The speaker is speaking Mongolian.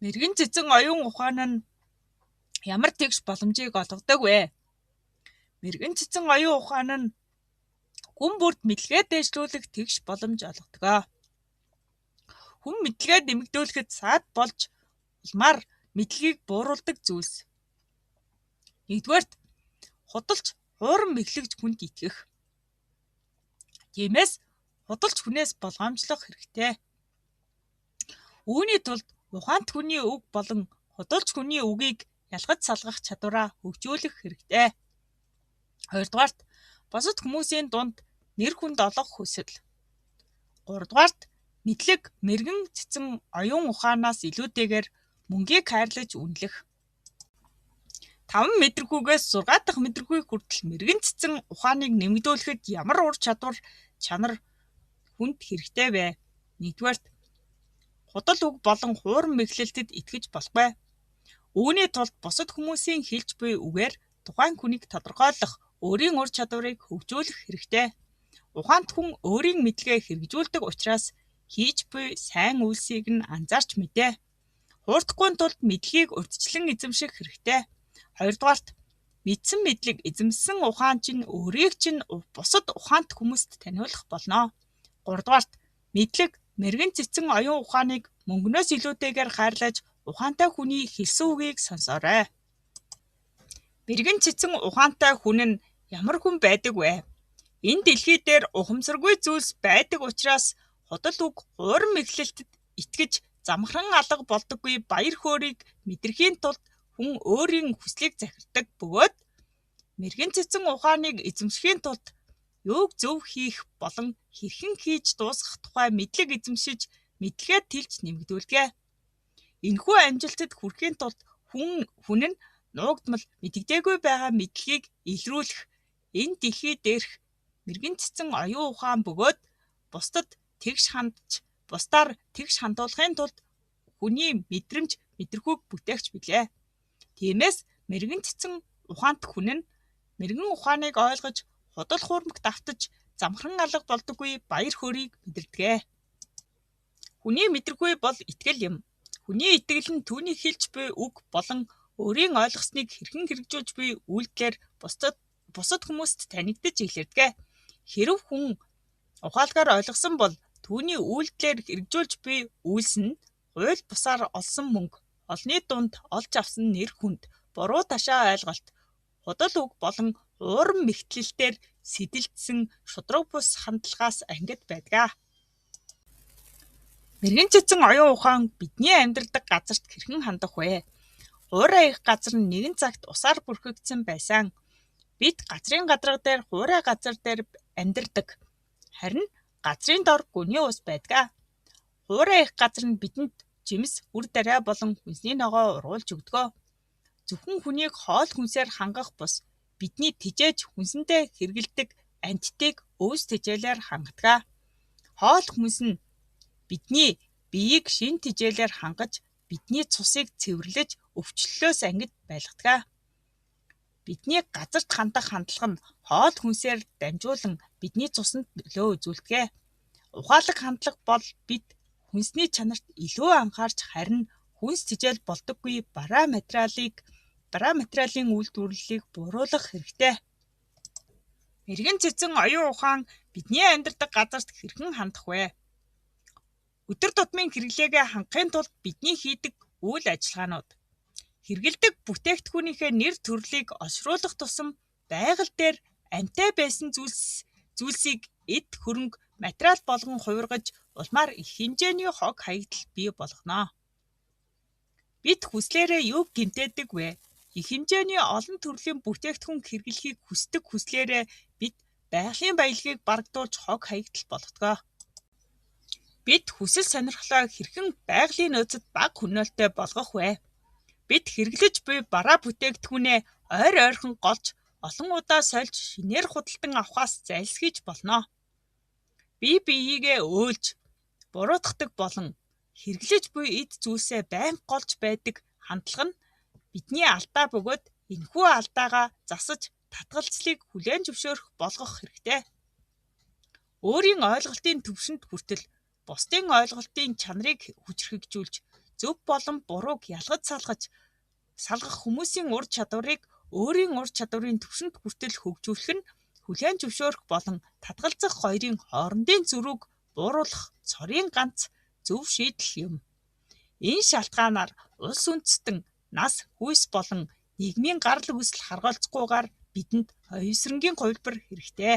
Мэргэн цэцэн оюун ухаан нь ямар тэгш боломжийг олгодог вэ? Мэргэн цэцэн оюун ухаан нь хүн бүрд мэдлэгээ дээшлүүлэх тэгш боломж олгодог. Хүн мэдлэгээ нэмэгдүүлэхэд саад болж улмаар мэдлэгийг бууруулдаг зүйлс. Нэгдүгээрт, худалч, хуурам мэхлэгч хүнд итгэх. Тиймээс худалч хүнээс болгоомжлох хэрэгтэй. Үүний тулд ухаант хүний үг болон худалч хүний үгийг ялгаж салгах чадвараа хөгжүүлэх хэрэгтэй. Хоёрдугаарт, бусад хүмүүсийн дунд нэр хүнд олох хүсэл. Гуравдугаарт, мэдлэг мэргэн цэцэн оюун ухаанаас илүүтэйгээр мөнгийг хайрлаж үнэлэх. 5 мэдрэхүйгээс 6 дахь мэдрэхүй хүртэл мэргэн цэцэн ухааныг нэмэгдүүлэхэд ямар ур чадвар, чанар хүнд хэрэгтэй вэ? Нэгдүгээрт, худал үг болон хуурам мэхлэлтэд итгэж болохгүй. Үүний тулд бусад хүмүүсийн хэлж буй үгээр тухайн хүнийг тодорхойлох өөрийн ур чадварыг хөгжүүлэх хэрэгтэй. Ухаант хүн өөрийн мэдлэгээ хэрэгжүүлдэг учраас хийж буй сайн үйлсийг нь анзаарч мэднэ. Хуурдахгүй тулд мэдлэгийг урьдчилан эзэмших хэрэгтэй. Хоёрдугаарт, мэдсэн мэдлэг, эзэмшсэн ухаан чинь өөрийг чинь бусад ухаант хүмүүст таниулах болно. Гуравдугаарт, мэдлэг, мэргэн цэцэн оюун ухааныг мөнгөнөөс илүүтэйгээр хайрлаж ухаантай хүний хэлсэн үгийг сонсоорой. Мэргэн цэцэн ухаантай хүн нь ямар хүн байдаг вэ? Энэ дэлхий дээр ухамсаргүй зүйлс байдаг учраас худал үг, хуурам мэхлэлтэд итгэж замхран алга болдоггүй баяр хөөрийг мэдрэхийн тулд хүн өөрийн хүслийг захирдаг бөгөөд мэргэн цэцэн ухааныг эзэмшихийн тулд юуг зөв хийх болон хэрхэн хийж дуусгах тухай мэдлэг эзэмшиж, мэдлэгээ тэлж нэмэгдүүлдэг. Энэхүү амжилтад хүрэхийн тулд хүн нь нуугдмал мэдэгдээгүй байгаа мэдлэгийг илрүүлэх энэ дэлхий дээрх мэргэн цэцэн оюун ухаан бөгөөд бусдад тэгш хандаж, бусдаар тэгш хандуулахын тулд хүний мэдрэмж, мэдрэхүйг бүтээгч билээ. Тиймээс мэргэн цэцэн ухаант хүн нь мэргэн ухааныг ойлгож, худал хуурмагт автаж замхран алга болдоггүй баяр хөөрийг мэдэрдэг. Хүний мэдрэхүй бол итгэл юм. Хүний итгэл нь түүний хэлж буй үг болон өөрийн ойлгосныг хэрхэн хэрэгжүүлж буй үйлдэлээр бусад хүмүүст танигдаж илэрдэг. Хэрэв хүн ухаалгаар ойлгосон бол түүний үйлдэлээр хэрэгжүүлж буй үйлс нь хууль бусаар олсон мөнгө, олонний дунд олж авсан нэр хүнд, буруу ташаа ойлголт, худал үг болон хуурам мэхлэлтээр сэдэлдсэн шударга бус хандлагаас ангид байдаг. Мэргэн цэцэн оюун ухаан бидний амьдардаг газарт хэрхэн хандах вэ? Хуурай эх газар нь нэгэн цагт усаар бүрхэгдсэн байсан. Бид газрын гадарга дээр хуурай газар дээр амьдардаг. Харин газрын дор гүний ус байдаг. Хуурай эх газар нь бидэнд жимс, үр дариа болон хүнсний ногоо ургуулж өгдөг. Зөвхөн хүнийг хоол хүнсээр хангах бус, бидний тэжээж хүнсэндээ хэрэглэдэг амьтдыг өвс тэжээлээр хангадаг. Хоол хүнс нь бидний биеийг шинэ тэжээлээр хангаж, бидний цусыг цэвэрлэж, өвчлөлөөс ангид байлгадаг. Бидний газарт хандах хандлага нь хоол хүнсээр дамжуулан бидний цуснд нөлөө үзүүлдэг. Ухаалаг хандлага бол бид хүнсний чанарт илүү анхаарч, харин хүнс тэжээл болдоггүй бараа материалын үйлдвэрлэлийг бууруулах хэрэгтэй. Мэргэн цэцэн оюун ухаан бидний амьдардаг газарт хэрхэн хандах вэ? Өдөр тутмын хэрэглээгээ хангахын тулд бидний хийдэг үйл ажиллагаанууд. Хэрэглэдэг бүтээгдэхүүнийхээ нэр төрлийг олшруулах тусам байгаль дээр амьтай байсан зүйлсийг эд хөрөнгө, материал болгон хувиргаж улмаар их хэмжээний хог хаягдал бий болгоно. Бид хүслээрээ юуг гэмтээдэг вэ? Их хэмжээний олон төрлийн бүтээгдэхүүн хэрэглэхийг хүсдэг хүслээрээ бид байгалийн баялагийг барагдуулж хог хаягдал болгодог. Бид хүсэл сонирхлоо хэрхэн байгалийн нөөцөд бага хөнөөлттэй болгох вэ? Бид хэрэглэж буй бараа бүтээгдэхүүнээ ойр ойрхон голж, олон удаа сольж шинээр худалдан авахаас зайлсхийж болно. Бие биеийгээ өөлж, буруутгадаг болон хэрэглэж буй эд зүйлсээ байнга голж байдаг хандлага нь бидний алдаа бөгөөд энэхүү алдаагаа засаж татгалзлыг хүлээн зөвшөөрөх болгох хэрэгтэй. Өөрийн ойлголтын түвшинд хүртэл бусдын ойлголтын чанарыг хүчирхэгжүүлж, Зөв болон бурууг ялгаж салгах хүмүүсийн ур чадварыг өөрийн ур чадварын түвшинд хүртэл хөгжүүлэх нь хүлээн зөвшөөрөх болон татгалзах хоёрын хоорондын зөрүүг бууруулах цорын ганц зөв шийдэл юм. Энэ шалтгаанаар улс үндэстэн, нас, хүйс болон нийгмийн гарал үүсэл харгалзахгүйгээр бидэнд оюун эсрэнгийн хувилбар хэрэгтэй.